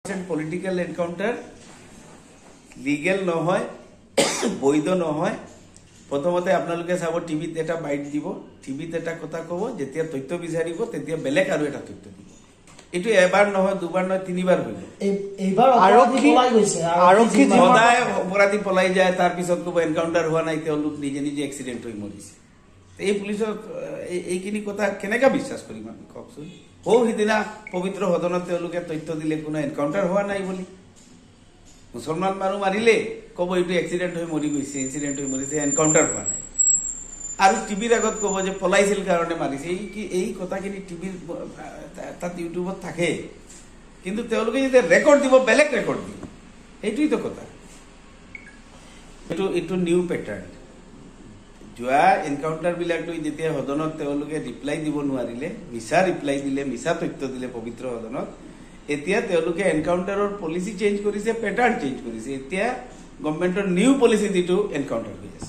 Political encounter legal নহয়, বৈধ নহয়। প্ৰথমতে আপোনালোকে চাব, টিভিত এটা বাইট দিব, টিভিত এটা কথা ক'ব, যেতিয়া তথ্য বিচাৰিব তেতিয়া বেলেগ আৰু এটা তথ্য দিব। এইটো এবাৰ নহয়, দুবাৰ নহয়, তিনিবাৰ হৈ গ'ল। এইবাৰ অপৰাধী পলাই গৈছে। আৰক্ষী সদায় অপৰাধী পলাই যায়, তাৰপিছত ক'ব এনকাউণ্টাৰ হোৱা নাই, তেওঁলোক নিজে নিজে এক্সিডেণ্ট হৈ মৰিছে। এই পুলিচৰ এইখিনি কথা কেনেকৈ বিশ্বাস কৰিম আমি, কওকচোন? সৌ সিদিনা পবিত্ৰ সদনত তেওঁলোকে তথ্য দিলে কোনো এনকাউণ্টাৰ হোৱা নাই বুলি। মুছলমান মানুহ মাৰিলে ক'ব এইটো এক্সিডেণ্ট হৈ মৰি গৈছে, ইনচিডেণ্ট হৈ মৰিছে, এনকাউণ্টাৰ হোৱা নাই। আৰু টিভিৰ আগত ক'ব যে পলাইছিল কাৰণে মাৰিছে। এই কি এই কথাখিনি টিভিৰ তাত ইউটিউবত থাকে, কিন্তু তেওঁলোকে যেতিয়া ৰেকৰ্ড দিব বেলেগ ৰেকৰ্ড দিব। সেইটোৱেতো কথা। এইটো নিউ পেটাৰ্ণ। যোৱা এনকাউণ্টাৰবিলাক লৈ যেতিয়া সদনত তেওঁলোকে ৰিপ্লাই দিব নোৱাৰিলে, মিছা ৰিপ্লাই দিলে, মিছা তথ্য দিলে পবিত্ৰ সদনত, এতিয়া তেওঁলোকে এনকাউণ্টাৰৰ পলিচি চেঞ্জ কৰিছে, পেটাৰ্ণ চেঞ্জ কৰিছে। এতিয়া গভৰ্ণমেণ্টৰ নিউ পলিচি যিটো এনকাউণ্টাৰ হৈ আছে।